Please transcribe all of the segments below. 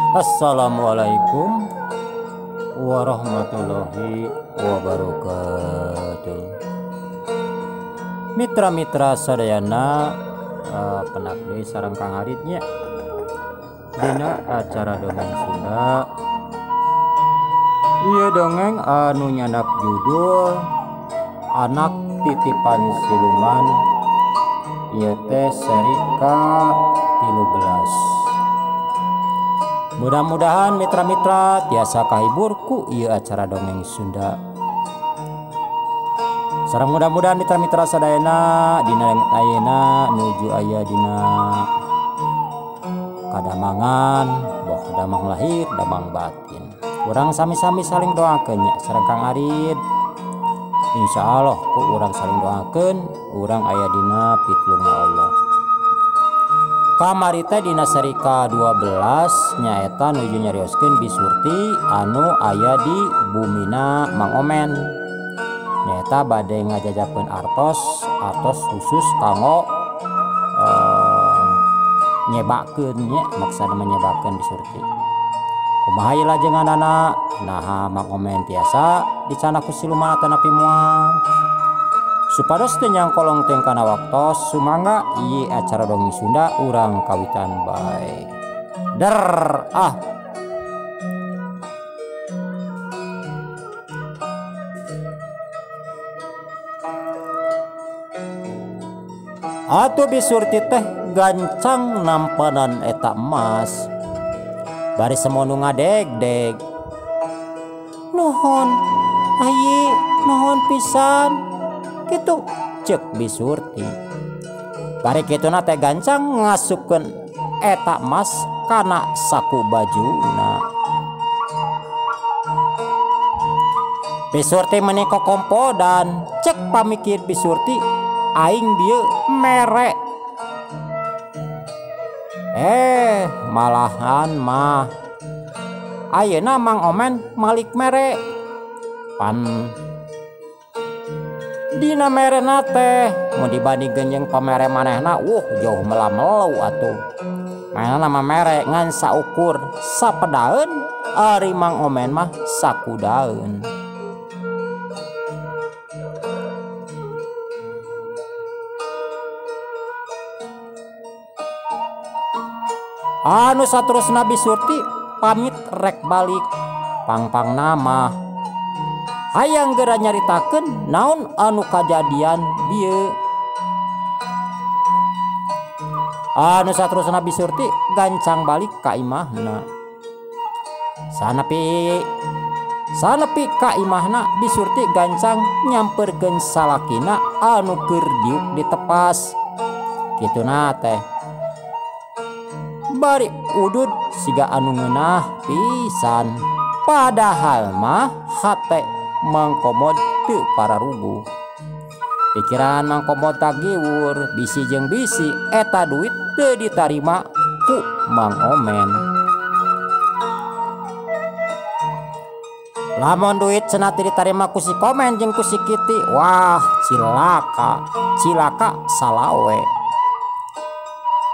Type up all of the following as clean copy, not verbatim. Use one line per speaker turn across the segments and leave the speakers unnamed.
Assalamualaikum warahmatullahi wabarakatuh. Mitra-mitra sadayana penak deui sareng Kang Harit nya dina acara dongeng Sunda. Ieu dongeng anu nyandak judul Anak Titipan Siluman, ieu teh seri ka-13. Mudah-mudahan mitra-mitra tiasa kahibur ku ieu acara dongeng Sunda. Sareng mudah-mudahan mitra-mitra sadayana dina ayeuna nuju aya dina kadamangan, boh damang lahir, damang batin. Urang sami-sami saling doakeun nya sareng Kang Arid. Insyaallah ku urang saling doakeun, urang aya dina pitulungan Allah. Kamari teh dina seri ka-12 nyaeta nuju nyarioskeun Bi Surti anu aya di bumina Mang Omen. Nyaeta bade ngajajakeun artos, artos khusus kanggo nyebakeun nya, maksana menyebakeun Bi Surti. Kumaha ieu lajenganana? Naha Mang Omen tiasa dicandak ku siluman atanapi moal. Supados teu nyangkolong teh kana waktos, sumangga ieu acara dongeng Sunda urang kawitan bae. Der ah. Atuh Bi Surti teh gancang nampanan eta emas. Bari semono ngadeg-deg. Nuhun, ayi, nuhun pisan. Kitu cek Bi Surti. Bari kituna teh gancang ngasupkeun eta emas kana saku bajuna. Bi Surti meuni kokompodan, cek pamikir Bi Surti aing bieu mere. Malahan mah ayeuna Mang Omen malik mere. Pan dina merena teh mun dibandingkeun jeung pamere manehna, jauh melamelu atuh. Manehna mah mere ngan saukur sapedaeun, ari Mang Omen mah sakudaeun. Anu saterusna Bi Surti pamit rek balik, pangpangna mah hayang geura nyaritakeun naon anu kajadian bieu. Anu saterusna Bi Surti gancang balik ka imahna. Sanepi ka imahna Bi Surti gancang nyamperkeun salakina anu keur diuk ditepas. Kituna teh bari udud siga anu ngeunah pisan, padahal mah hate Mang Komod teu pararuguh. Pikiran Mang Komod tagiwur, bisi jeung bisi eta duit teu ditarima ku Mang Omen. Lamun duit cenah teu ditarima ku si Komen jeung ku si Kiti, wah cilaka, cilaka salawe.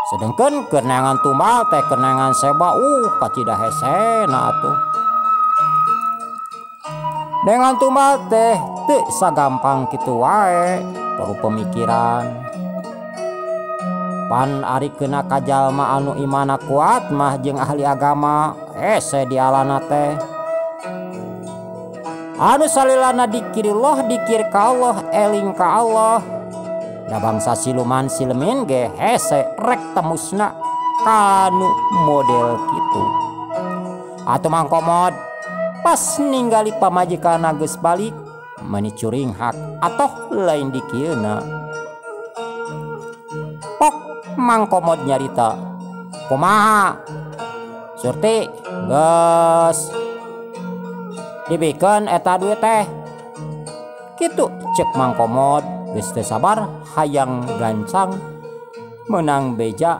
Sedengkeun keur neangan tumbal teh keur neangan seba, kacida hesena atuh. Neangan tumbal teh teu sagampang kitu wae, perlu pemikiran. Pan ari keuna ka jalma anu imana kuat mah jeung ahli agama, hese dialana teh. Anu salilana dikirillah, dikir ka Allah, eling ka Allah. Da bangsa siluman silemin ge hese rek temusna kanu model kitu. Atuh Mang Komod pas ninggali pamajikanna geus balik meuni curinghak atoh lain dikieuna. Pok Mang Komod nyarita, kumaha Surti geus dibikeun eta duit teh. Kitu cek Mang Komod. Geus teu sabar hayang gancang menang beja.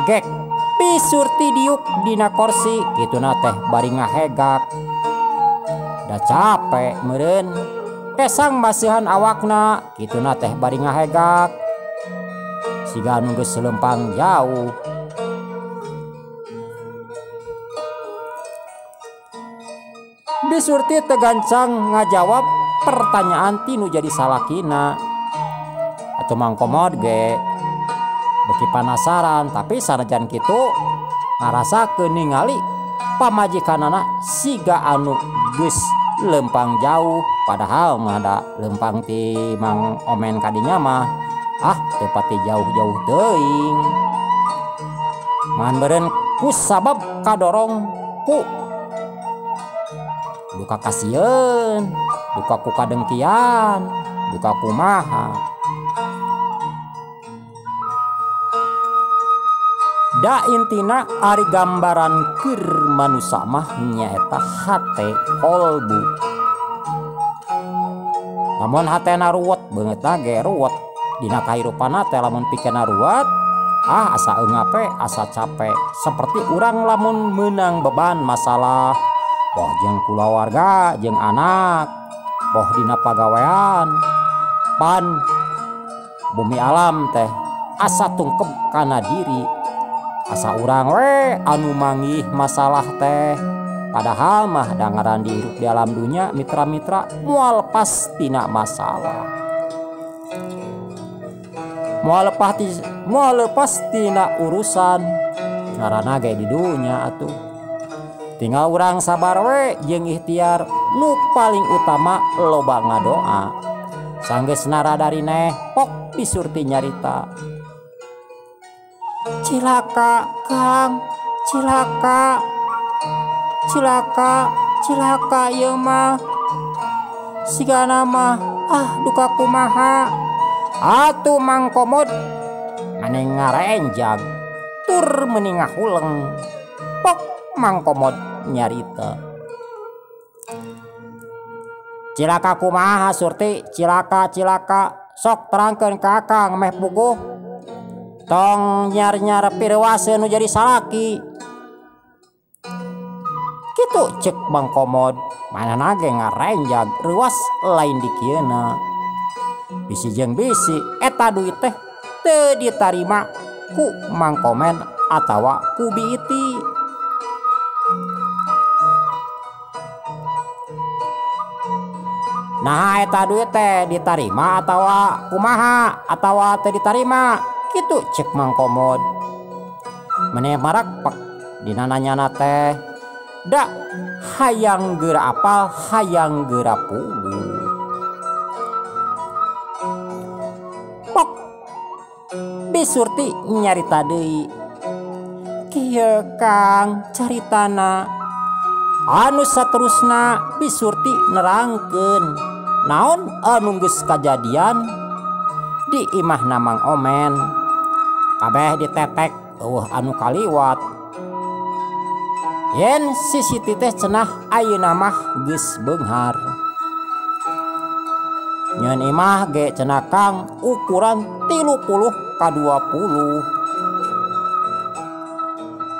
Gek Bi Surti diuk dina korsi kituna teh bari ngahegak. Da capek meureun kesang masihan awakna kituna teh bari ngahegak. Siga anu geus leumpang jauh. Bi Surti tegancang ngajawab pertanyaan tinu jadi salakina. Atuh Mang Komod ge beki panasaran tapi sanajan kitu ngarasakeun ningali pamajikanana siga anu geus lempang jauh padahal mah da lempang ti Mang Omen kadinya mah ah teu pati jauh-jauh teuing. Ngan beureun ku sabab kadorong ku duka kasieun, duka ku kadengkian, duka kumaha. Da intina ari gambaran keur manusa mah nyaeta hate kolbu. Lamun hatena ruwet beungeutna ge ruwet dina kahirupanna teh lamun pikirna ruwet ah asa eungape asa capek seperti urang lamun meunang beban masalah boh jeung kulawarga jeung anak boh dina pagawean pan bumi alam teh asa tungkep kana diri asa urang we anu manggih masalah teh padahal mah dangaran dihirup di alam dunya mitra-mitra moal lepas tina masalah moal lepas tina urusan ngaranna ge di dunya atuh tinggal urang sabar we jeung ikhtiar nu paling utama loba ngadoa sanggeus naradarineh pok Bi Surti nyarita cilaka Kang cilaka cilaka cilaka ieu mah sigana mah ah duka kumaha atuh Mang Komod meni ngarenjag tur meni ngahuleng pok Mang Komod nyarita cilaka kumaha Surti cilaka cilaka sok terangkeun ka Akang meh puguh tong nyar-nyar pirwaseun nu jadi salaki kitu cek Mang Komod manehna ge ngarenjag reuas lain dikieuna bisi jeung bisi eta duit teh teu ditarima ku Mang Komen atawa ku Bi Iti. Nah eta duit teh ditarima atawa kumaha atawa teu ditarima kitu cek Mang Komod meneh marakpek dina nanyana teh da hayang geura apal hayang geura puguh pok Bi Surti nyarita deui kieu Kang caritana anu saterusna Bi Surti nerangkeun naon anu geus kajadian di imahna Mang Omen kabeh ditetek eueuh anu kaliwat yen si Siti teh cenah ayeuna mah geus beunghar nyeun imah ge cenah Kang ukuran 30 ka 20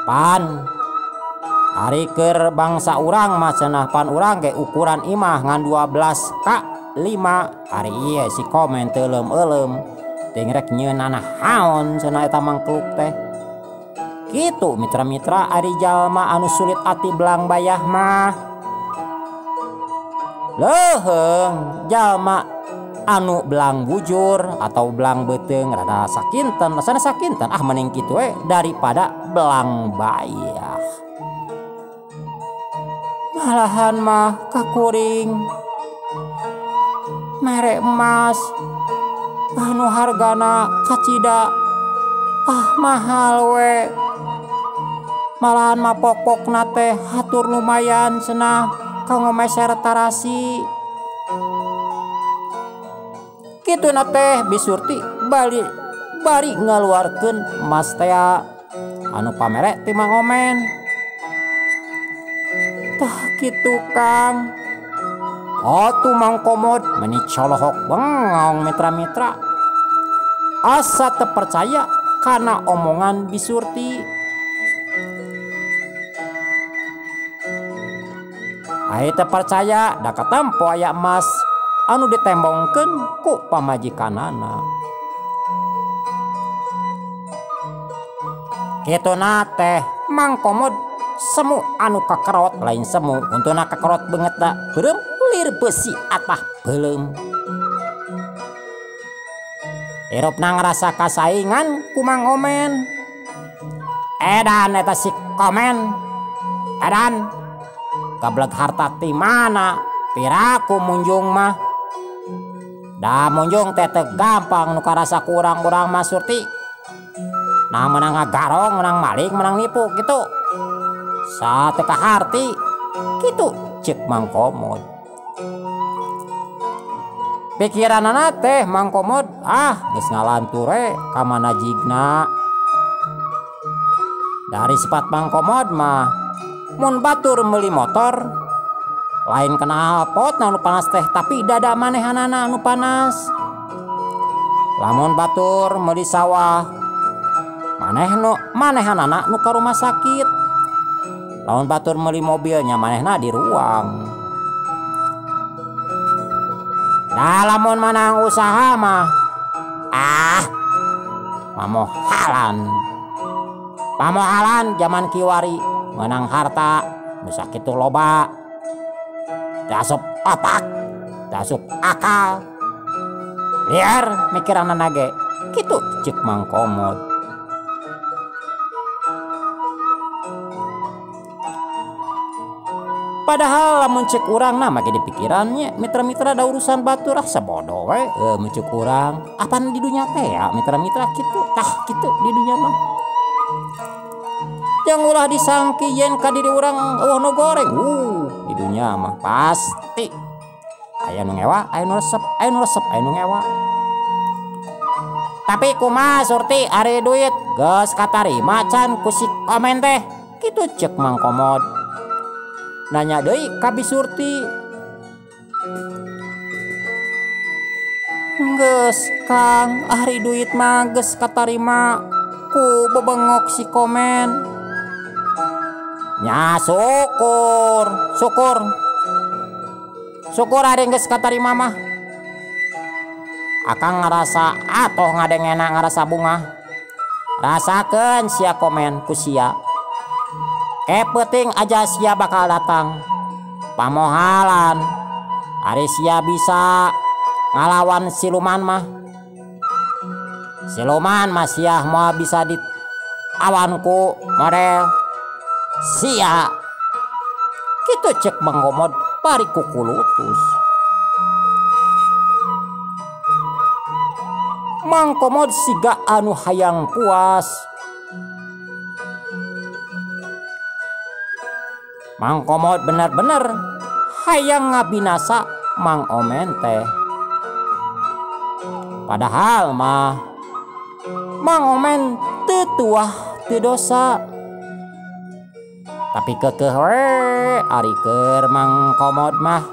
pan ari keur bangsa urang mah cenah pan urang ge ukuran imah ngan 12 ka 5 ari ieu si Komen teu euleum-euleum teuing rek nyeunana haon cenah eta mangkluk teh kitu mitra-mitra ari jalma anu sulit ati belang bayah mah leuheung jalma anu belang bujur atau belang beuteung rada sakinten rasana sakinten ah mending kitu we daripada belang bayah malahan mah kakuring mere emas anu hargana kacida ah mahal we malahan mah pokpokna teh hatur lumayan cenah kanggo meser tarasi kituna teh Bi Surti bari ngaluarkeun emas tea anu pamere ti Mang Omen tah kitu Kang atuh Mang Komod meni colohok bengong mitra-mitra asa teu percaya kana omongan Bi Surti. Ai teu percaya da katempo aya emas anu ditembongkeun ku pamajikanana. Kituna teh Mang Komod Semu anu kakerot lain semu untuna kakerot beungeutna beureum lir besi atah beuleum. Irupna ngarasa kasaingan ku Mang Omen. Edan eta si Komen. Edan gableg harta ti mana piraku munjung mah. Da munjung teh teu gampang nu karasa ku urang-urang mah Surti. Nah menang ngagarong, menang maling, menang nipu gitu. Sate kaharti kitu cek Mang Komod. Pikiranana teh Mang Komod ah geus ngalantur we ka mana jigna. Dari sifat Mang Komod mah mun batur meuli motor lain knalpot nu panas teh tapi dada manehanana nu panas. Lamun batur meuli sawah maneh nu manehanana nu ka rumah sakit. Lamun batur meuli mobilnya manehna di ruang. Nah lamun manang usaha mah ah pamohalan. Pamohalan zaman kiwari menang harta nu sakitu loba. Teu asup otak, teu asup akal. Liar mikiranana ge kitu ceuk Mang Komod. Padahal lamun cek urang nah make dipikirannya mitra-mitra da urusan batur ah sabodo we mun cek urang apan di dunya teh ya mitra-mitra kitu tah kitu di dunya mah. Jang ulah disangki yen ka diri urang eueuh nu goreng. Di dunya mah pasti aya nu ngewa, aya nu resep, aya nu resep, aya nu ngewa. Tapi kumaha Surti ari duit geus katarima can ku si Komen teh kitu cek Mang Komod. Nanya deui ka Bi Surti. Geus Kang, ari duit mah geus katarima ku bebengok si Komen. Nya syukur, syukur. Syukur ari geus katarima mah. Akang ngarasa atoh ngadengena ngarasa bungah. Rasakeun sia Komen ku sia. Kepeting aja sia bakal datang. Pamohalan ari sia bisa ngalawan siluman mah. Siluman mah sia moal bisa di awanku model sia. Kitu cek Mang Komod bari kukulutus. Mang Komod siga anu hayang puas. Mang Komod bener-bener hayang ngabinasa Mang Omen teh. Padahal mah Mang Omen teu tuah teu dosa. Tapi keukeuh we ari keur Mang Komod mah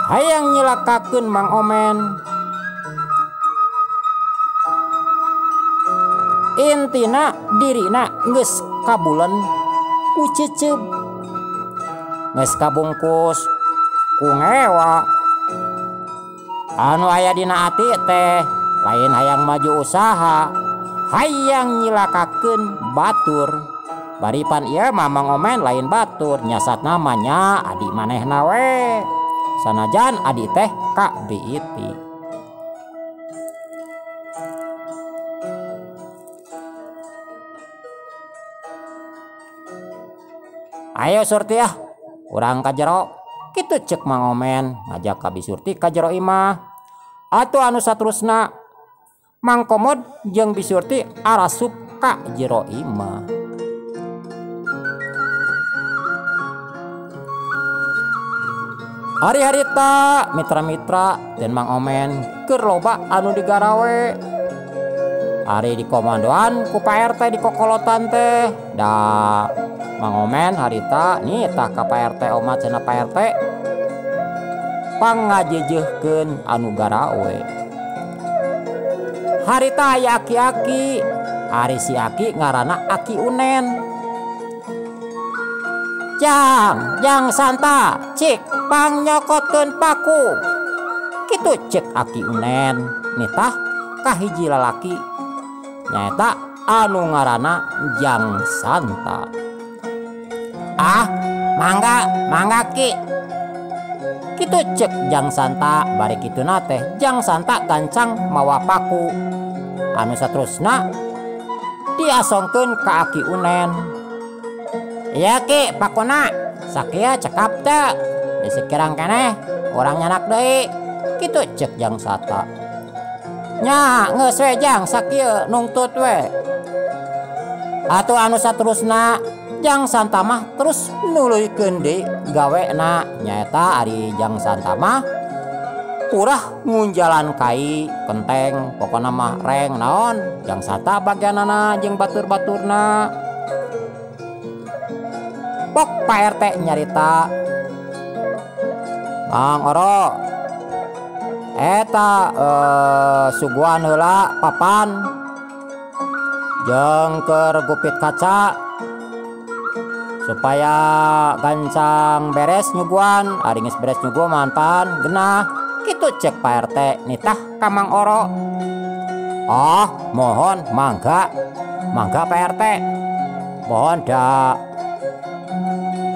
hayang nyilakakeun Mang Omen. Intina dirina geus kabulen ku ceceub. Geus kabungkus ku ngewa. Anu aya dina ati teh lain hayang maju usaha, hayang nyilakakeun batur. Baripan ieu mah Mang Omen lain batur, nyasat namanya adi manehna we. Sanajan adi teh ka BIT. Ayo Surti ah, urang ka jero. Kitu cek Mang Omen ngajak ka Bi Surti ka jero imah. Atuh anu saterusna Mang Komod jeung Bi Surti arasup ka jero imah. Hari-harita mitra-mitra dan Mang Omen keur loba anu digarawe. Ari di komandoan ku Pak RT di kokolotan teh. Da Mang Omen harita nitah ka Pak RT omat cenah Pak RT pangajejeuhkeun anu garawe. Harita aya aki-aki, ari si aki ngaranna Aki Unen. Jang, jang santa, cik pangnyokotkeun paku. Kitu cek Aki Unen nitah ka hiji lalaki nyaeta anu ngaranna Jang Santa. Ah, mangga, mangga Ki. Kitu cek Jang Santa, bari kituna teh Jang Santa gancang mawa paku. Anu saterusna diasongkeun ka Aki Unen. Iya Ki, pakuna sakieu cekap teu? Bisi kirang keneh urang nyanak deui. Kitu cek Jang Santa. Nya geus we Jang sakieu nungtut we. Atuh anu saterusna Jang Santa mah terus nuluykeun deui gawena, nyaeta ari Jang Santa mah purah ngunjalan kai kenteng pokona mah reng naon Jang Santa bagianana jeung batur-baturna. Pok Pak RT nyarita, Mang Oro eta suguhan heula papan jeung keur gupit kaca supaya gancang beres nyuguhan, ari geus beres nyuguhan mantan genah. Kitu cek Pak RT nitah ka Mang Oro. Oh, mohon mangga, mangga Pak RT. Mohon da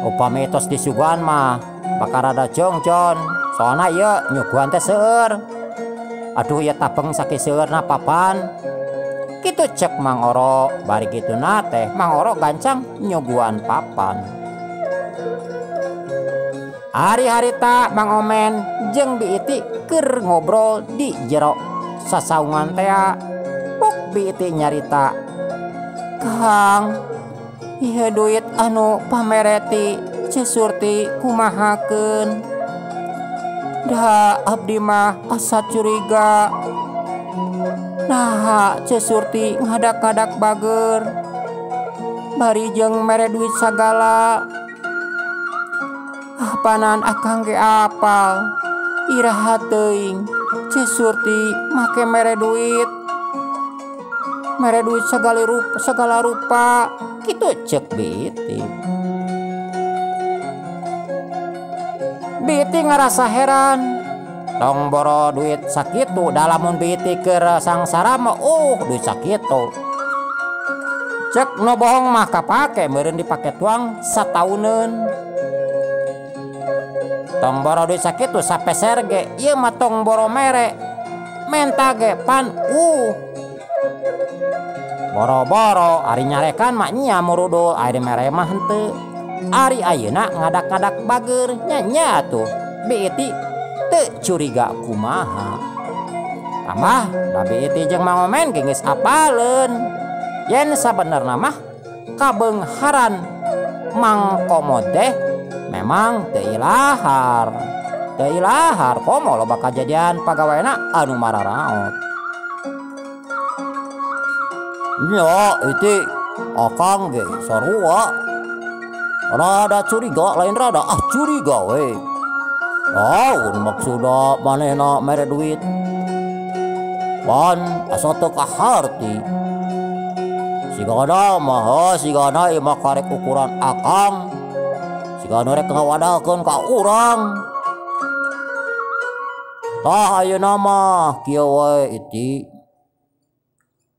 upami tos disuguhan mah bakal rada jongjon, soalna ieu nyuguhan teh seueur. Aduh ieu tabeng sakieu seueurna papan. Kitu cek Mang Oro, bari kituna teh Mang Oro gancang nyuguhan papan. Ari harita Mang Omen jeung Bi Iti keur ngobrol di jero sasaungan tea. Pok Bi Iti nyarita, Kang, ieu duit anu pamereti Ceu Surti kumahakeun? Da abdi mah asa curiga. Naha Ceu Surti ngadak-ngadak bager bari jeung mere duit sagala. Apanan akang ge apal iraha teuing Ceu Surti make mere duit, mere duit segala rupa, segala rupa. Kitu cek Bi Iti. Bi Iti ngarasa heran. Tong boro duit sakitu, da lamun Bi Iti keur sangsara mah duit sakitu. Cek no bohong mah kapake meureun dipake tuang satauneun. Tong boro duit sakitu sapeser ge ieu mah tong boro mere menta ge pan Boro-boro ari nyarekan mah nya murudul ari mere mah henteu. Ari ayeuna ngadak-ngadak bager nya nya tuh Bi Iti teu curiga kumaha. Tambah da Bi Iti jeung Mang Omen ge geus apaleun yen sabenerna mah kabeungharan Mang Komo teh memang teu ilahar. Teu ilahar komo loba kajadian pagaweana anu mararaot. Nya Iti akang ge sarua rada curiga, lain rada ah curiga we. Naon maksudna manehna mere duit? Pan asa teu kaharti. Sigana mah sigana ieu mah karek ukuran akang. Sigana rek ngawadalkeun ka urang. Tah ayeuna mah kieu we Iti.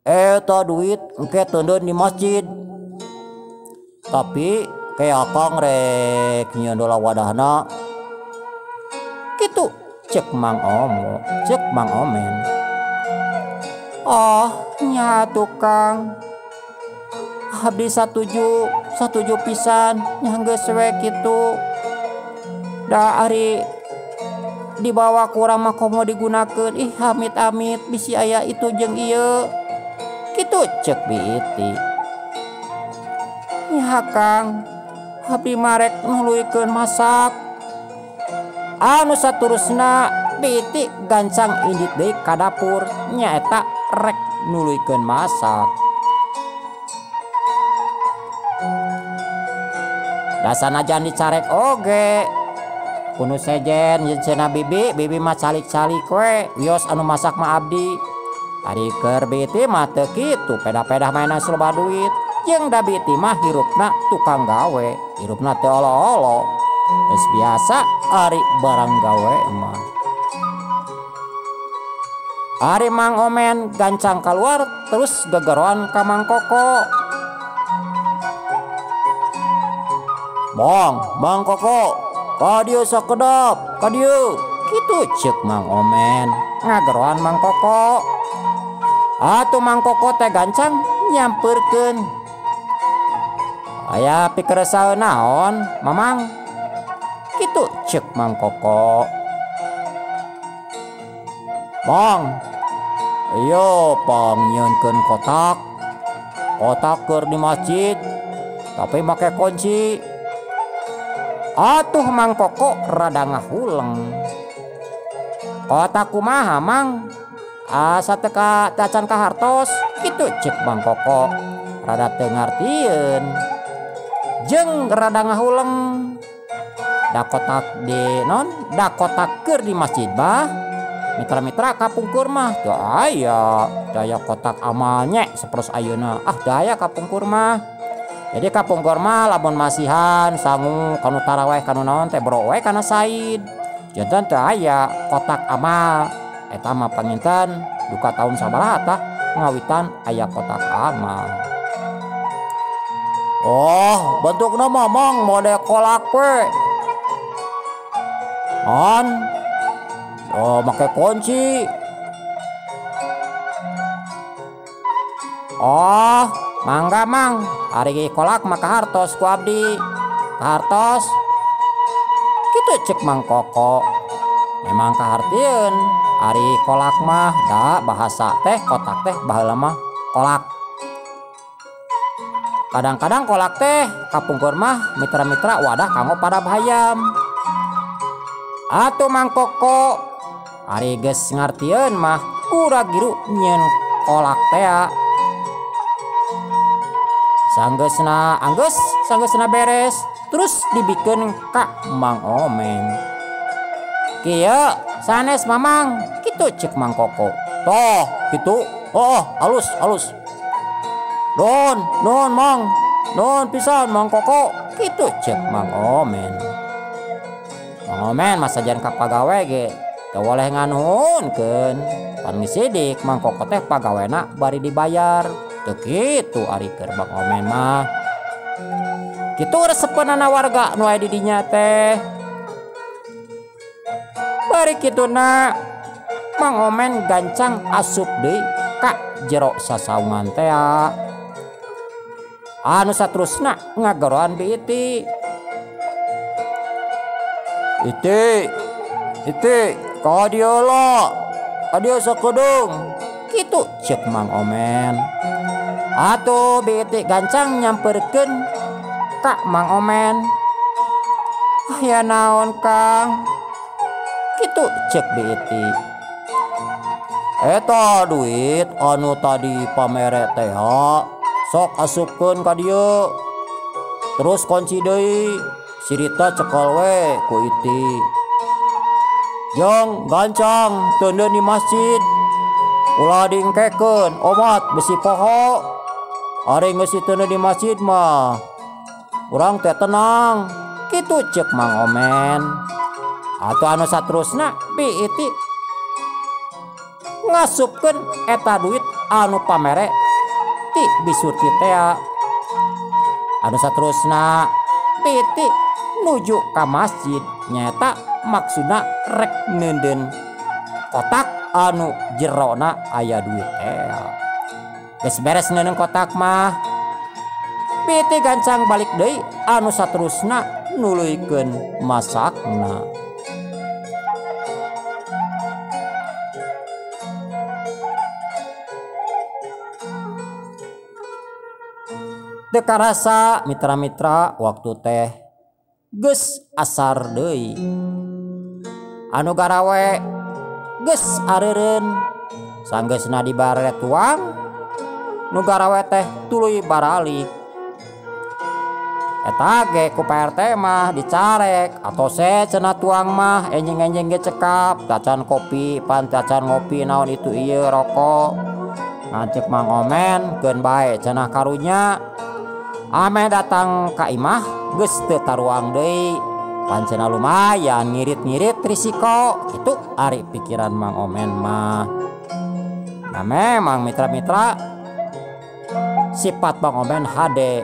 Eta duit engke teundeun di masjid. Tapi ke akang rek nyieun heula wadahna. Kitu cek Mang Omo, cek Mang Omen. Oh, nya tukang. Abdi satuju pisan nya geus we kitu. Da ari dibawa ku urang mah komo digunakeun. Ih amit-amit bisi aya itu jeung ieu. Kitu cek Bi Iti. Nya Kang, abdi marek nuluykeun masak. Anu saturusna Bi Iti gancang indit deui ka dapur nyaeta rek nuluykeun masak. Dasanajan dicarek oge kunu sejen jeung cenah bibi, bibi mah calik-calik we, wios anu masak mah abdi. Ari keur Bi Iti mah teu kitu, pedah-pedah mainan loba duit. Jeung da Bi Iti mah hirupna tukang gawe, hirupna teu olo-olo. Geus biasa ari barang gawe mah. Ari Mang Omen gancang keluar terus gegeroan ka Mang Koko. Mang, Mang Koko, ka dieu sakedap, ka dieu. Kitu ceuk Mang Omen ngageroan Mang Koko. Atuh Mang Koko teh gancang nyampeurkeun. Aya pikeresaeun naon, Mamang? Kitu ceuk Mang Koko. Mang, ieu pangnyieunkeun kotak. Kotak keur di masjid, tapi make kunci. Atuh Mang Koko rada ngahuleng. Kotak kumaha, Mang? Asa teu acan kahartos, kitu ceuk Mang Koko. Rada teu ngartieun. Jeung rada ngahuleng. Da kotak di non, da kotak keur di masjid bah. Mitra-mitra kapungkur mah teu aya, daya kotak amalnya sapertos ayeuna. Ah, daya kapungkur mah. Jadi kapungkur mah lamun masihan sangu kanu taraweh kanu naon teh bro we kana Said. Janten teu aya kotak amal. Eta mah panginten duka tahun sabaraha tah ngawitan aya kotak amal. Oh, bentukna mah Mang model kolak we. On. Oh, make kunci. Oh, mangga Mang. Ari kolak mah kahartos ku abdi. Kahartos. Kitu ceuk Mang Koko. Memang kahartieun. Ari kolak mah da bahasa teh kotak teh baheula mah kolak. Kadang-kadang kolak teh kapungkur mah mitra-mitra wadah kanggo pada hayam. Atuh Mang Koko ari geus ngartieun mah kura-giru nyieun kolak tea. Sanggeusna anggeus, sanggeusna beres, terus dibikeun ka Mang Omen. Kieu sanes Mamang, kitu ceuk Mang Koko. Toh, kitu. Oh, halus, halus. Don, non Mang, non pisan Mang Koko, kitu ceuk Mang Omen. Mang Omen masa jan ka pagawe ge teu boleh nganuhunkeun. Pan geus sidik Mang Koko teh pagawena bari dibayar. Teu kitu ari keur Mang Omen mah. Kitu resepeunana warga nu aya di dinya teh. Bari kituna Mang Omen gancang asup deui ka jero sasaungan tea. Anu saterusna ngageroan Bi Iti. Iti, Iti, ka dieu lah, ka dieu sakedeung. Kitu ceuk Mang Omen. Atuh Bi Iti gancang nyamperkeun ka Mang Omen. Aya naon Kang? Kitu ceuk Bi Iti. Eta duit anu tadi pamere teh sok asupkeun ka dieu. Terus kunci deui. Sirita cekel we ku Iti. Jeung gancang teuneun di masjid. Ulah diengkekeun omat besi poho. Ari geus diteundeun di masjid mah urang teh tenang. Kitu ceuk Mang Omen. Atuh anu saterusna Bi Iti ngasupkeun eta duit anu pamere ti Bi Surti tea. Anu saterusna Bi Iti nuju ka masjid nyaeta maksudna rek neundeun kotak anu jerona aya duit tea. Geus beres neundeun kotak mah Bi Iti gancang balik deui anu saterusna nuluykeun masakna. Teu karasa mitra-mitra waktu teh geus asar deui. Anu garawe geus areureun. Sanggeusna dibare tuang, nu garawe teh tuluy baralik. Eta ge ku Pak RT mah dicarek atose cenah tuang mah enjing-enjing ge cekap, tacan kopi pan tacan ngopi naon itu ieu rokok. Ngancek Mang Omen keun bae cenah karunya. Ameh datang ka imah geus teu taruang deui. Pancena lumayan ngirit-ngirit risiko kitu ari pikiran Mang Omen mah. Nah memang mitra-mitra sifat Mang Omen hade.